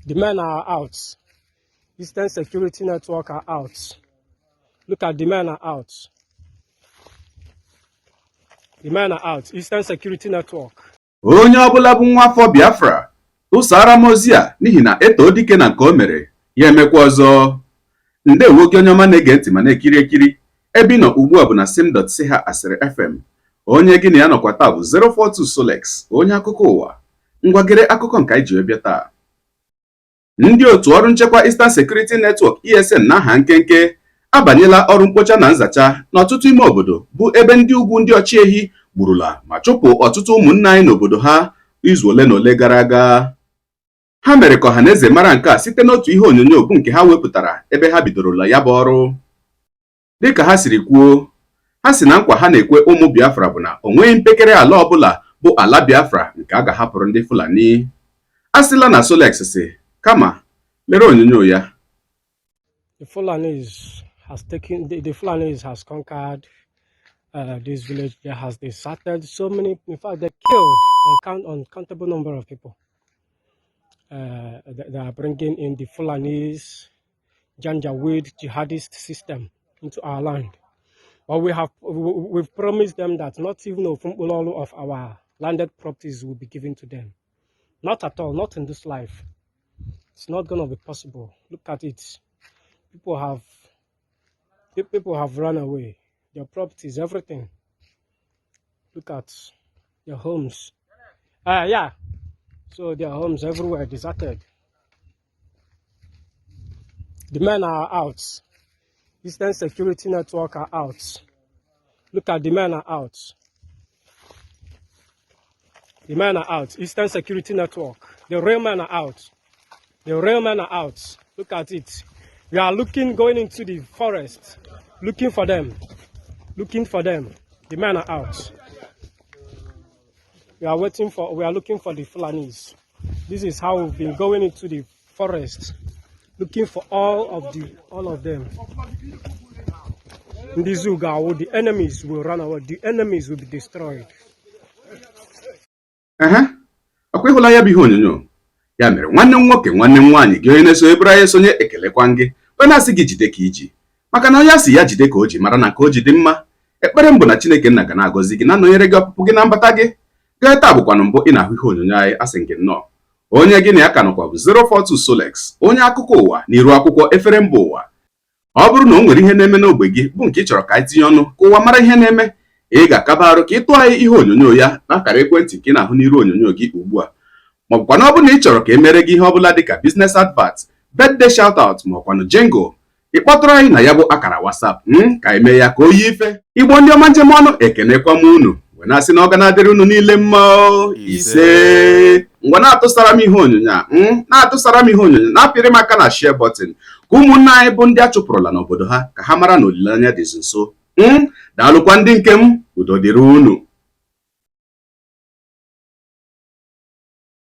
The men are out. Eastern Security Network are out. Look at the men are out. The men are out. Eastern Security Network. Onye ọbụla bụ nwa afọ Biafra, tụsara m ozi a, n'ihi na eto dike na nke o mere ya emekwa ọzọ. Ndewo gị, onye ọma na-ege ntị ma na-ekiri ekiri. Ebe ị nọ ugbu a bụ na sim.si ha asịrị FM. Onye gị na ya nọkwa taa bụ 042 Solex, onye akụkọ ụwa. Ngwagere akụkọ nke anyị ji wee bịa taa. Ndị otu ọrụ nchekwa Eastern Security Network, ESN n'aha nkenke, abanyela ọrụ mkpocha na nzacha n'ọtụtụ ime obodo bụ ebe ndị ugwu ndị ọchịehi gburula ma chụpụ ọtụtụ ụmụnne anyị n'obodo ha izu ole na ole gara aga. Ha mere ka ọhaneze mara nke a site n'otu ihe onyonyo bụ nke ha wepụtara ebe ha bidorola ya bụ ọrụ. Dịka ha siri kwuo, ha si na nkwa ha na-ekwe ụmụ Biafra bụ na o nweghị mpekere ala ọbụla bụ ala Biafra nke a ga-ahapụrụ ndị Fulani. A sịla na Solex si, kama lere onyonyo ya. The Fulanis has taken the Fulanis has conquered this village. They has deserted so many. In fact, they killed uncountable number of people. They are bringing in the Fulanis Janjaweed jihadist system into our land. But we've promised them that not even all of our landed properties will be given to them. Not at all. Not in this life. It's not gonna be possible. Look at it. People have run away. Their properties, everything. Look at their homes. Yeah. So their homes everywhere deserted. The men are out. Eastern Security Network are out. Look at the men are out. The men are out. Eastern Security Network. The real men are out. The real men are out. Look at it. We are looking, going into the forest, looking for them. Looking for them. The men are out. We are looking for the Fulanis. This is how we've been going into the forest, looking for all of them. In this Zuga, the enemies will run away. The enemies will be destroyed. Ehe, ọkwa ịhụla ya bụ ihe onyonyo. Ya mere, nwanne m nwoke, nwanne m nwaanyị, gị onye na-eso ebere anyị esonye, ekelekwa gị, onye na-asị gị jide ka iji, maka na onye asị ya jide ka o ji mara na nke o ji dị mma. Ekpere m bụ na Chineke nna ga na-agọzi gị, na-anọnyere gị, ọpụpụ gị na mbata gị. Gaa taa bụkwanụ mbụ ị na-ahụ ihe onyonyo anyị, asị gị nnọọ. Onye gị na ya ka nọkwa bụ 042 Solex, onye akụkọ ụwa n'iru akwụkwọ efere mba ụwa. Ọ bụrụ na o nwere ihe na-eme n'ogbe gị bụ nke ị chọrọ ka anyị tinye ọnụ ka ụwa mara ihe na-eme, ị ga-akaba arụ ka ị tụọ anyị ihe onyonyo ya n'akara ekwentị ka ị na-ahụ n'iru onyonyo gị ugbu a, ma ọ bụkwa na ọ bụrụ na ị chọrọ ka e mere gị ihe ọbụla dịka business advert, birthday shoutout, ma ọkwanụ jingle, ị kpọtụrụ anyị na ya bụ akara WhatsApp ka anyị mee ya ka o yie ife. Igbo ndị ọma, njem ọnụ, ekenekwa m unu wee na-asị na ọ ga na-adịrị unu niile mma o. Ise. Ngwa, na-atụsara m ihe onyonyo a, na-atụsara m ihe onyonyo, na-apịrị m aka na share button, ka ụmụnne anyị bụ ndị a chụpụrụla n'obodo ha, ka ha mara na olileanya dịzi nso. Daalụkwa ndị nke m, udo dịrị unu.